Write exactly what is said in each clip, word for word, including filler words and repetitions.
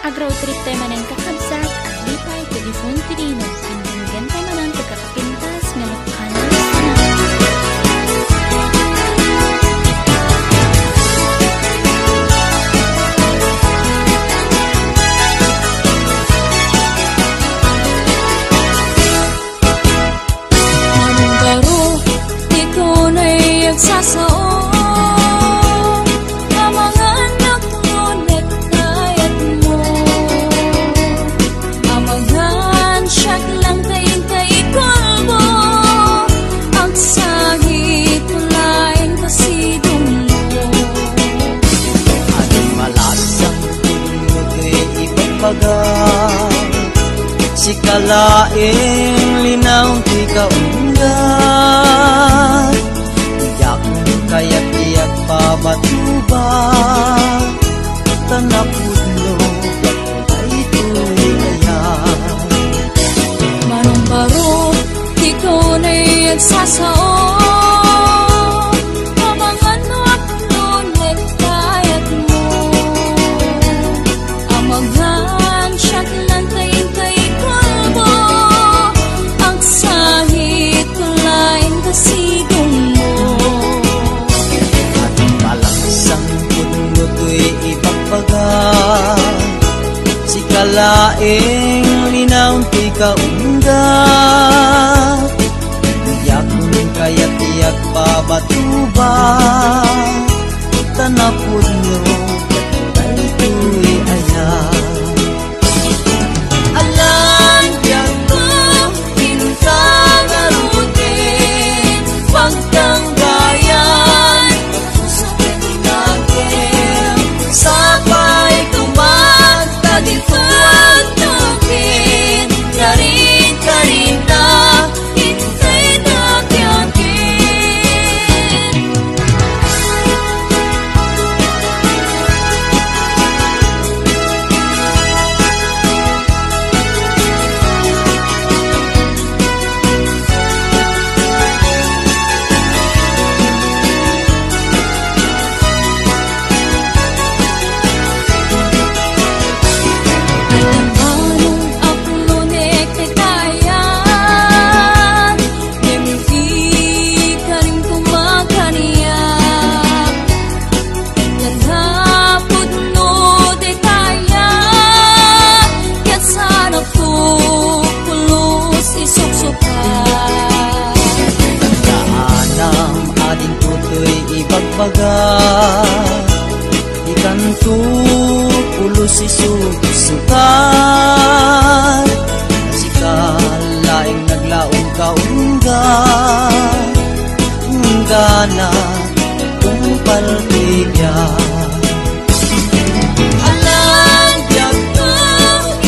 Ag-road trip tayo manen, kakabsat, aglipay, iti phone ti Dino. Pindenggen tayo manen ti kakapintas nga nukkanan. Manong Baro, ikaw nay agsasao. Amangan naklonek kayatmo. Amangan siak lang ta inka ikulbo. Agsahit laeng ta sidongmo. Adu malasang pudno ti ibagbaga. Sika laeng linaw ti kaungga. Diak kayat ti agpabatuba, ta napudno daytoy ayat. Manong Baro, ikaw nay agsasao. Amangan no apno met kayatmo. Amangan siak lang ta inka ikulbo. Agsahit laeng ta sidongmo. Adu malasang pudno toy ibagbaga. Sika laeng linaw ti kaungga. Diak kayat ti agpabatuba, ta napudno daytoy ayat. Alan biagko, inka ngaruden, pagtanggayan, puso ken nakem, sapay kuman, ta di pagtukin, karin, karin ta, intay ta ti akin. Amangan apno met kayat, ngem ikarim kumakania. Ket napudno dayta ayat, ket saan a pulos isuksukat. Kaanam a ditoy ibagbaga, ikanto pulos isuksukat. Sika laeng naglaom kaungga, unggana tungpal ti biag. Alan biagko,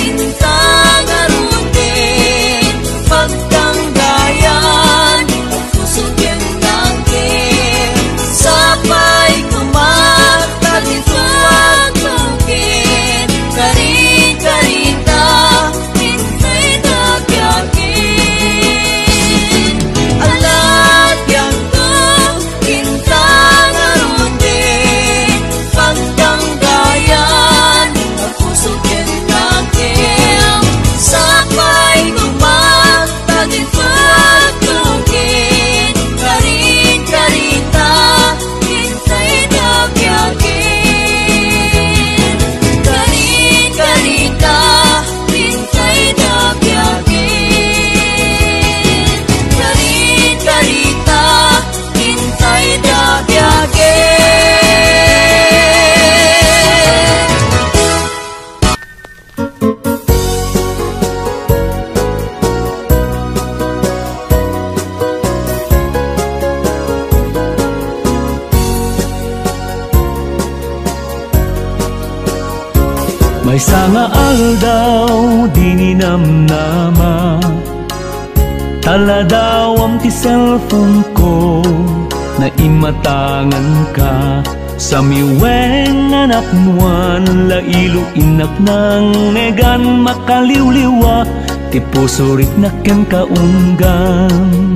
inka ngaruden, pagtanggayan, puso ken nakem, sapay kuman, ta di pagtukin, karin, karin ta, intay ta ti akin. Alan biagko, inka ngaruden, pagtanggayan, puso ken nakem, sapay kuman, ta di pagtukin, karin, karin ta, intay ta ti akin. Karin, karin ta, intay ta ti akin. Karin, karin ta, intay ta ti akin. Maysa nga aldaw, di ninamnama, taladawam ti cellphone ko, naimatanganka. Samiwen nga napnoan, lailo innak nangnegan, makaliwliwa ti puso riknak kenka unggan.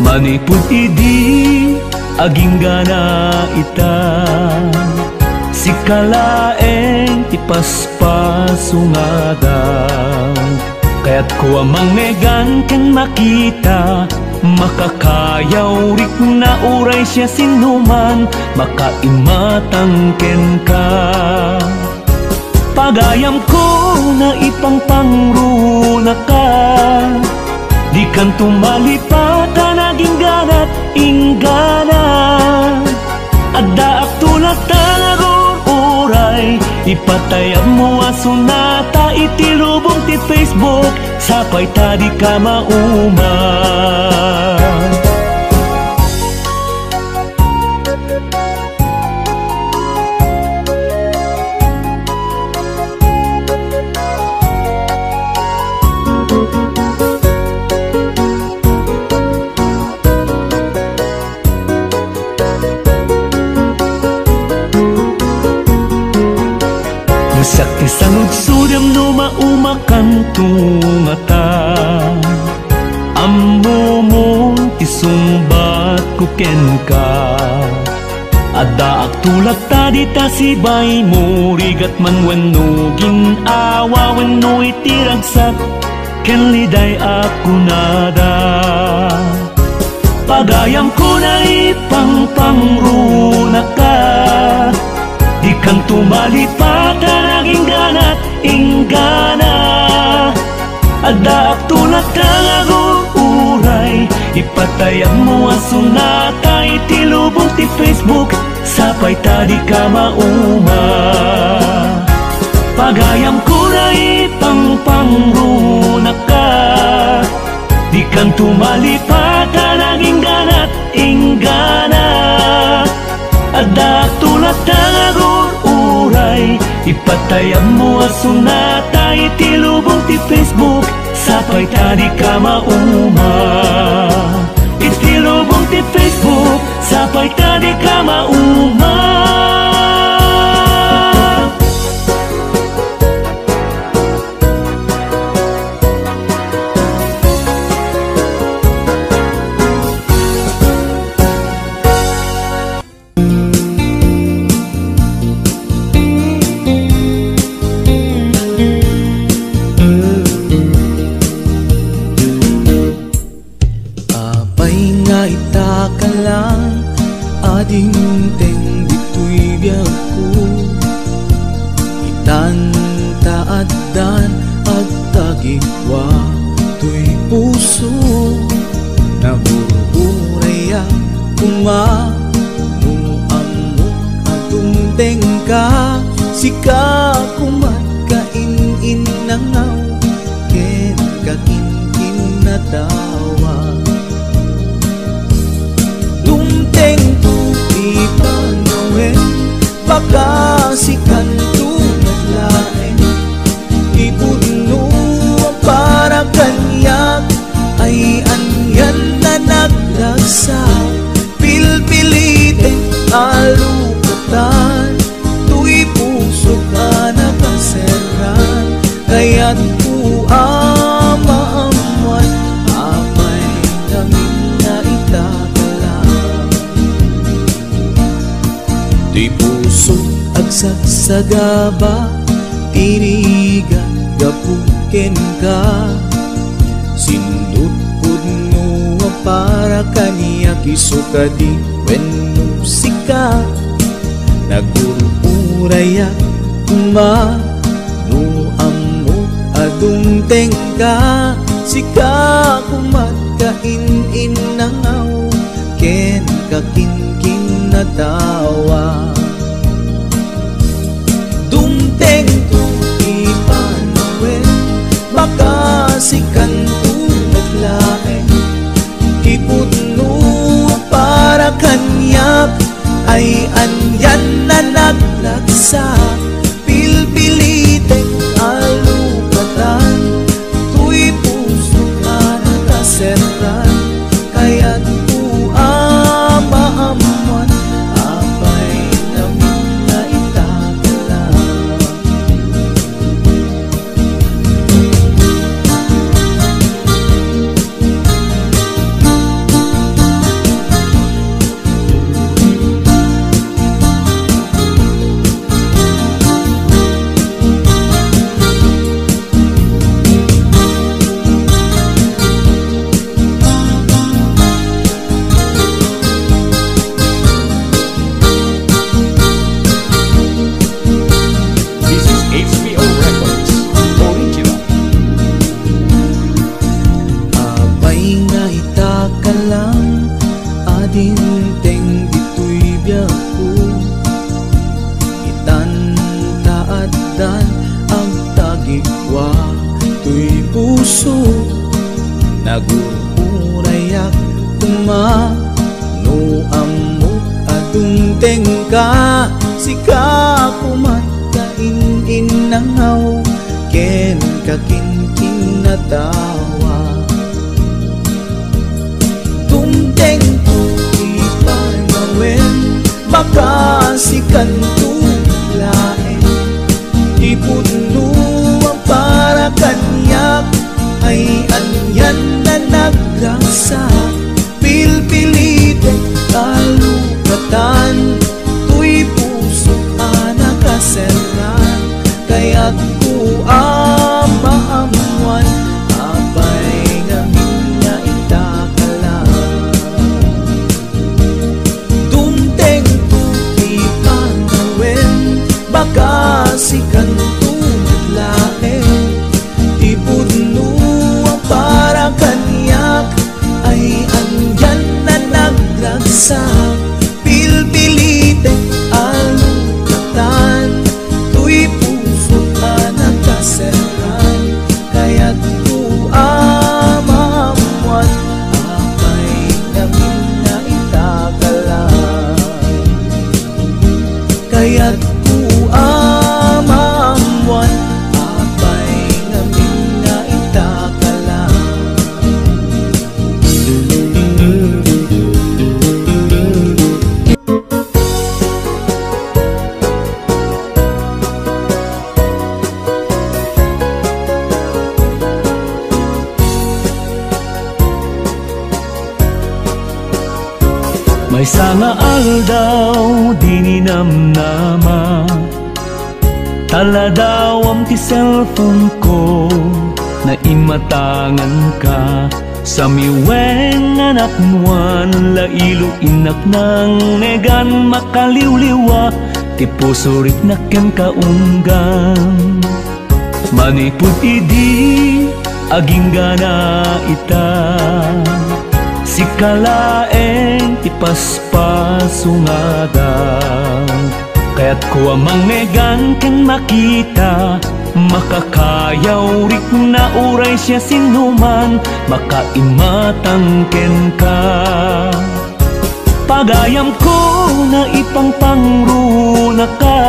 Manipud idi, aginggana ita. Sika laeng ti paspasungada. Kayatko a mangngegan ken makita, makakayaw rikna uray siasinoman makaimatang kenka. Pagayamko, naipangpangrunaka. Dikanto malipat a nagingganat inggana. Addaakto latta nga agur-uray, ipatayabmo a sonata iti lubong ti Facebook, sapay ta dika mauma. Siak ti saludsodem no maumakanto ngata. Ammomon ti sungbatko kenka. Addaakto latta dita sibaymo, rigat man wenno gin-awa wenno iti ragsak, ken liday a kunada. Pagayamko, naipangpangrunaka. Dikanto malipat a nagingganat inggana. Addaakto latta nga agur-uray, ipatayabmo a sonata iti lubong ti Facebook, sapay ta dika mauma. Pagayamko, naipangpangrunaka. Dikanto malipat a nagingganat inggana. Addaakto latta nga agur-uray, ipatayabmo a sonata iti lubong ti Facebook, sapay ta dika mauma. Iti lubong ti Facebook, sapay ta dika mauma. Apay nga ita ka lang a dimteng ditoy biagko? Itan ta addan agtagikua toy puso. Nagur-urayak koma no ammok a dumtengka. Sika komat kain-innangaw ken kakinkinnatawa. Dumtengto ti panawen, baka sikanto met laeng ti pudno a para kaniak. Ay anian a naglagsak, pilpilitek a lukatan toy pusok a nakaserran. Kayatko a maammuan, apay ngamin nga ita ka lang. Ti pusok agsagsagaba, ti rigat gapu kenka. Sindutpudno a para kaniak, isu kadi wenno sika. Nagur-urayak koma no ammok a dumtengka. Sika komat kain-innangaw ken kakinkinnatawa. Dumtengto ti panawen, baka sikanto met laeng ti pudno a para kaniak. Ay anian a naglagsak, pilpilitek a lukatan toy pusok a nakaserran. Kayatko a maammuan, apay Dan agtagikwa toy puso, nagur-urayak koma no ammok a dumtengka, sika koma ta in-innangaw kenka kinkinatawa. Dumtengto ti panawen, baka sikanto laeng ti pudno a para kaniak, ay anian a nagragsak. Pilpilitek a lukatan toy puso a nakaserran. Kayatko a maammuan, apay, ngamin nga ita ka lang. Dumtengto ti panawen, baka sikanto met laeng ti pudno a para kaniak, ay anian a nagragsak. Pilpilitek a lukatan toy puso a nakaserran. Kayatko a maammuan, apay, ngamin nga ita ka lang. Kayatko a maammuan, apay, ngamin nga ita ka lang. Maysa nga aldaw, di ninamnama, taladawam ti cellphone ko, naimatanganka. Samiwen nga napnoan, lailo innak nangnegan, makaliwliwa ti puso riknak kenka unggan. Manipud idi aginggana ita, sika laeng ti paspasungada. Kayatko a mangnegan ken makita, makakayaw rikna uray siasinoman makaimatang kenka. Pagayamko, naipangpangrunaka,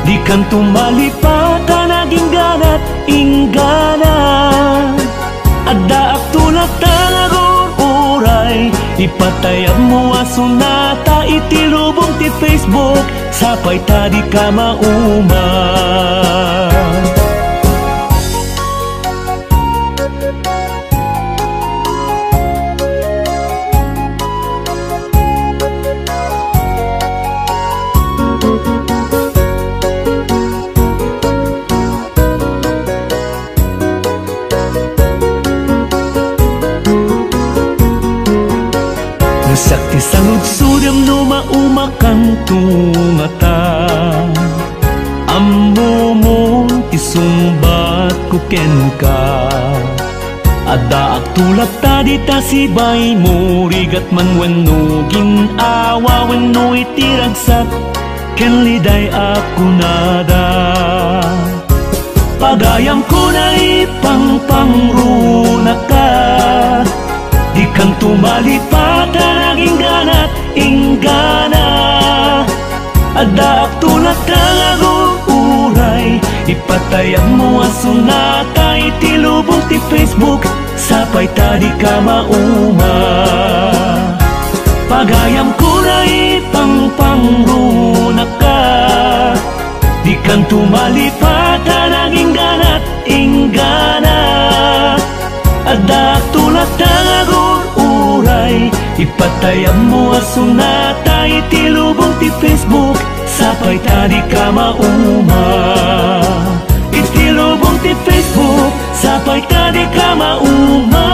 dikanto malipatan, agingganat inggana. Addaakto latta nga agur-uray, ipatayabmo a sonata iti lubong ti Facebook, sapay ta dika mauma. Nasak ti saludsodem no maumakanto ngata. Ammomon ti sungbatko kenka. Addaakto latta dita sibaymo, rigat man wenno gin-awa wenno iti ragsak ken liday a kunada. Pagayamko, naipangpangrunaka, dikanto malipatan, agingganat inggana. Addaakto latta nga agur-uray, ipatayabmo a sonata iti lubong ti Facebook, sapay ta dika mauma. Pagayamko, naipangpangrunaka, dikanto malipatan, agingganat inggana. Addaakto latta nga agur-uray, ipatayabmo a sonata iti lubong ti Facebook, sapay ta dika mauma. Iti lubong ti Facebook, sapay ta dika mauma.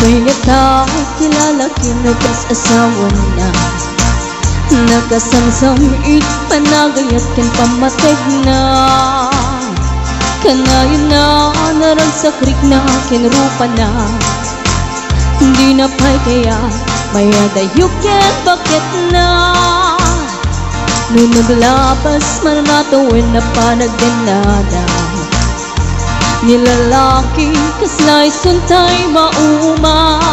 Apay ngata ti lalaki no kas asawana? Nakasamsam iti panagayat ken pammategna. Kanayonna naragsakrikna ken rupana. Dina pay kayat mayadayo ken baketna. No naglabas man a tawen a panagdennada, ni lalaki kasla isun tay mauma.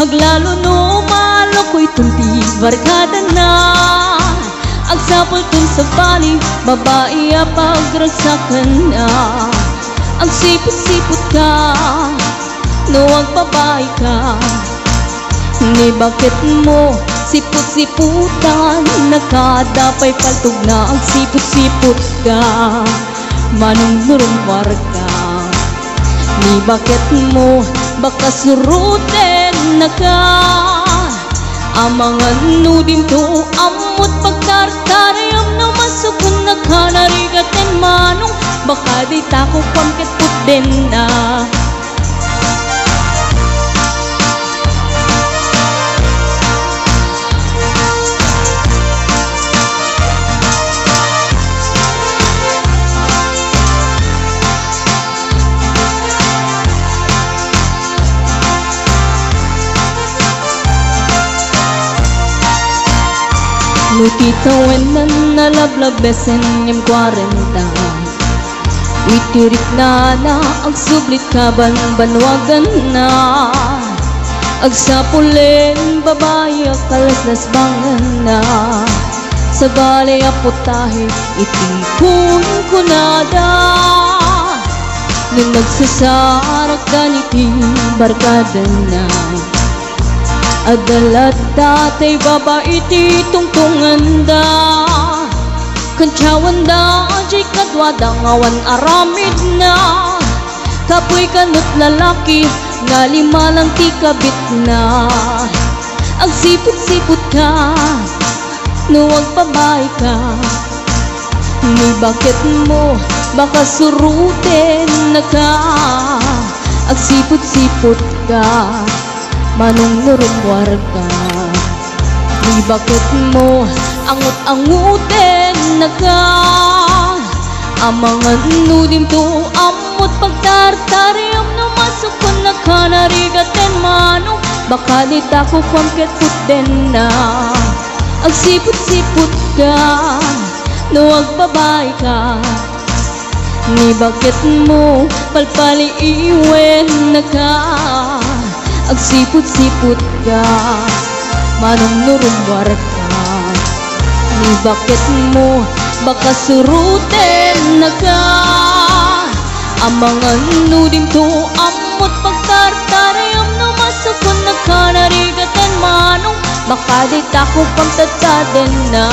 Aglalo no malukoy ton ti barkadana. Agsapulton sabali, babai a pagragsakanna. Agsiput-siput ka, no agbabai ka. Ni baketmo, siput-siputan, nakada pay paltogna, agsiput-siput ka. Manong no rummuar ka. Ni baketmo, baka suruten naka. Amangan no dimto, ammot pagtartarayam no masukon naka narigat ken manong, baka dayta kukuam ket putdenna. No ti tawenan a nalablabesen ngem kuarenta, iti riknana agsublit kabanbanwaganna. Agsapulen babai a kalaslasbanganna. Sabali a putahe iti kunkunada. No nagsasarakdan iti barkadana, adda latta tay babai ti tungtunganda. Kantiawanda jay kaduada nga awan aramidna. Kapuy kanut lalaki nga lima lang ti kabitna. Agsiput-siput ka, no agbabai ka. Ni baketmo, baka suruten naka. Agsiput-siput ka, manong no rummuar ka. Ni baketmo, angut-anguten naka. Amangan no dimto, ammot pagtartariam no masukon naka narigat ken manong, baka dayta kukuam ket putdenna. Agsiput-siput ka, no agbabai ka. Ni baketmo, palpaliiwen naka. Agsiput-siput ka, manong no rummuar ka. Ni baketmo, baka suruten naka. Amangan no dimto, ammot pagtartariam no masukon naka narigat ken manong, baka dayta kukuam ket putdenna.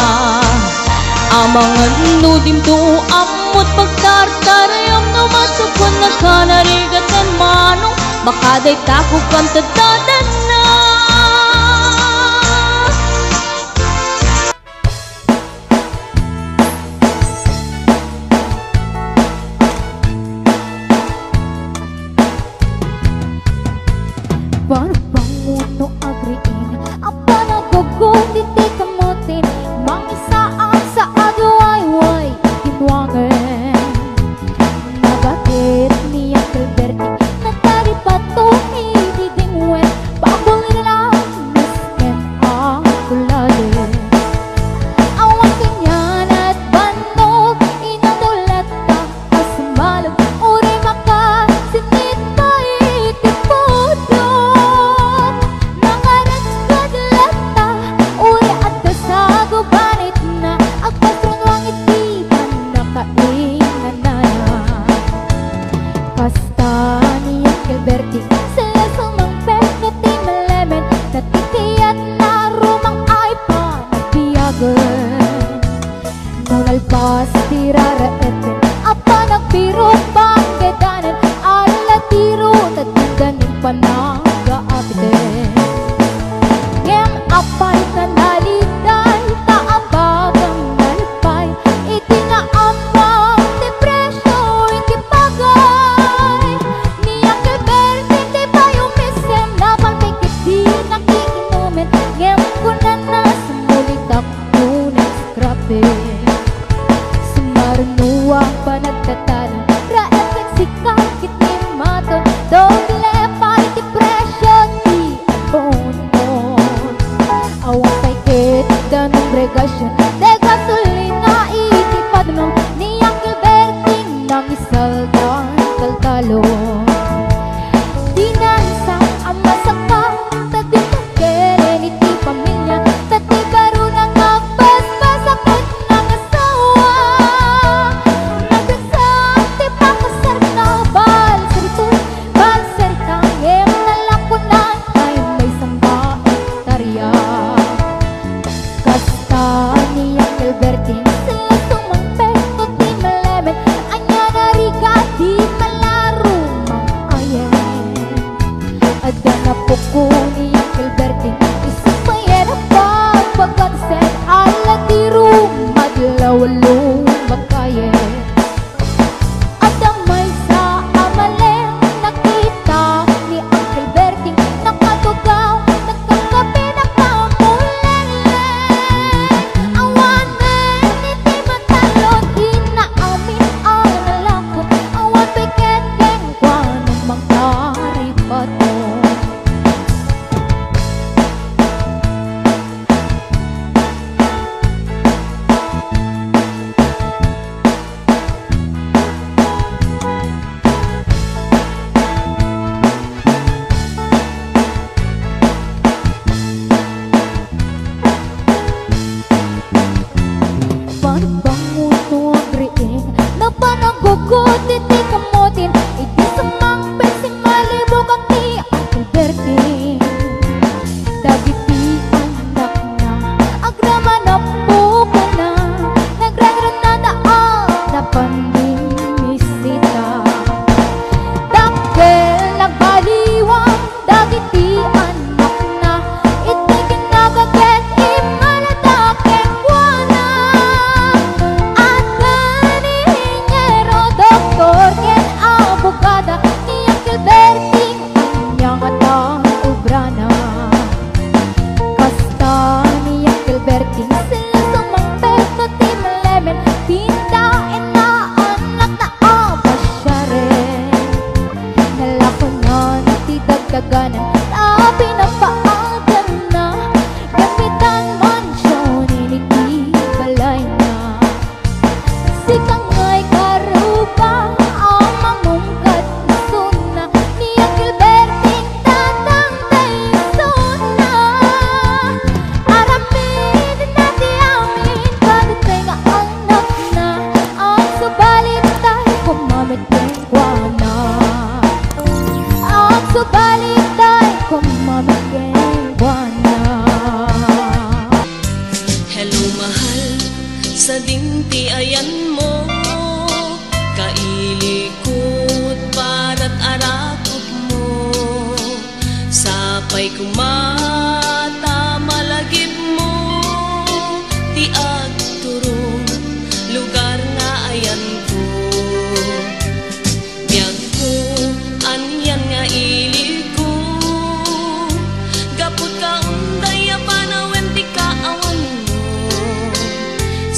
Amangan no dimto, ammot pagtartariam no masukon naka narigat ken manong, baka dayta kukuam ket putdenna. Parbangon no agriing a panaggugup iti kamotin, mangisaang sa aduayway iti buangen. Nabaket ni Uncle Bertie, nataripato iti dingwen, pabulirla, misken a kuladen. Awan kaniana et bannog, inadulatta a summaleg, uray makasinnit pay iti pudno. Nangaretked latta, uray adda sa gubanitna, agpasrunuang iti pannakainganana. Kasta ni Uncle Bertie, sila sumangpet iti malemed, ket iti kayatna rumang-ay panagbiagen. No nalpas ti raraetten a panagbirok, panggedanen, ala ti rutad, dandanin panagaapiten. Ngem apay nga naliday ta abagan nalipay iti naammong ti presio iti pagay ni Uncle Bertie ti bayo mi Adda napukko ni Uncle Berting, isu pay a pagpagkanset, ala ti rumadlaw lumakayen. Adda maysa a malem, nakita ni Uncle Berting, nakatugaw, nagkakape, nagkakulenglen. Awanen iti matalon, inaamin a nalakon, awan pay ket kenkuana mangtaripato. Panbangon no agriing, napan aggugut iti kamutin, idi sumangpet, simmalibukak ni Uncle Berting. Dagiti annakna, agraman a pukana, nagrangranada a napan bimisita. Dakkel, nagbaliwan dagiti annakna, iti kinnaga ket immalada kenkuana. Adda ni inheniero, doktor, ken abogada, ni Uncle Berting ania ngata obrana. Kasta ni Uncle Berting, sila sumangpet no ti malemen, pinta, inna, annakna a pasiaren. Nalakonan ti dagdaganan ta pinapaadanna, gammitan mansion iti balayna. Sika ngay karupang a mangungkat, isuna ni Uncle Berting, tatang ta isuna. Aramidna ti amin kadagiti nga annakna, agsubalittayo koma met kenkuana. Agsubalittayo koma met kenkuana. Hello, mahal, sadin ti ayanmo, kailikot, parat a rakupmo. Sapay koma ta malagipmo ti agturong lugar nga ayanko. Biagko, anian nga iliko, gaputka unday a panawen ti kaawanmo.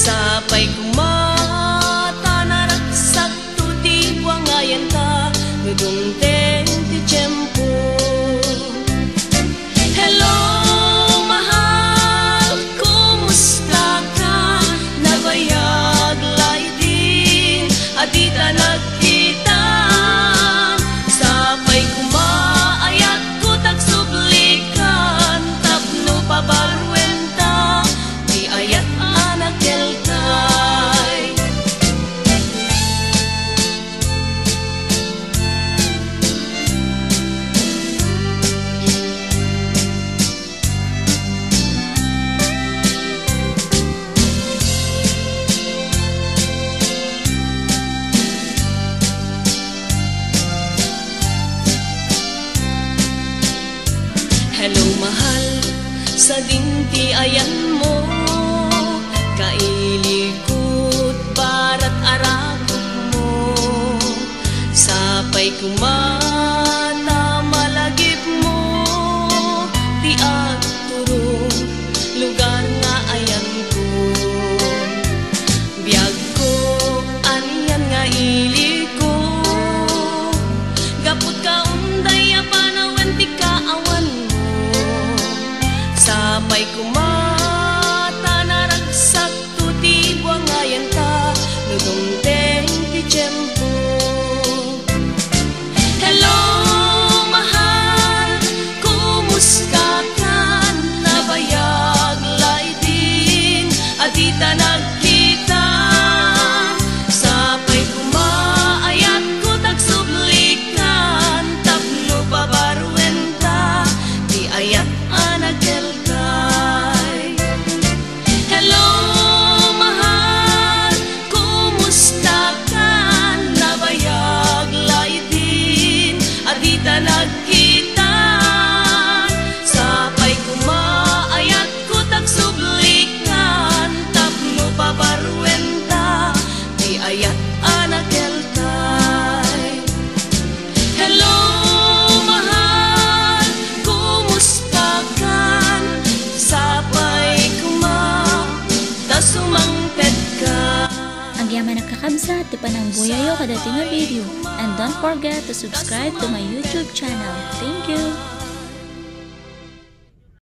Sapay koma ta naragsakto ti buangayanta no dumteng ti tiempo. Hello, mahal, kumusta ka? Nabayag laydin a dita nagkita. Sapay koma ayatko ta agsublikan tapno pabaruenta ti ayat a nakelkay. Hello, mahal, sadin ti ayanmo, kailikot, parat a rakupmo. Sapay koma ta malagipmo ti agturong lugar nga ayanko. Biagko, anian nga iliko, gaputka unday a panawen ti kaawanmo. Sapay koma ta naragsak to ti buangayanta no dumteng ti tiempo. Hello, Sa ti panangbuyayo kadaytoy nga video. And don't forget to subscribe to my YouTube channel. Thank you!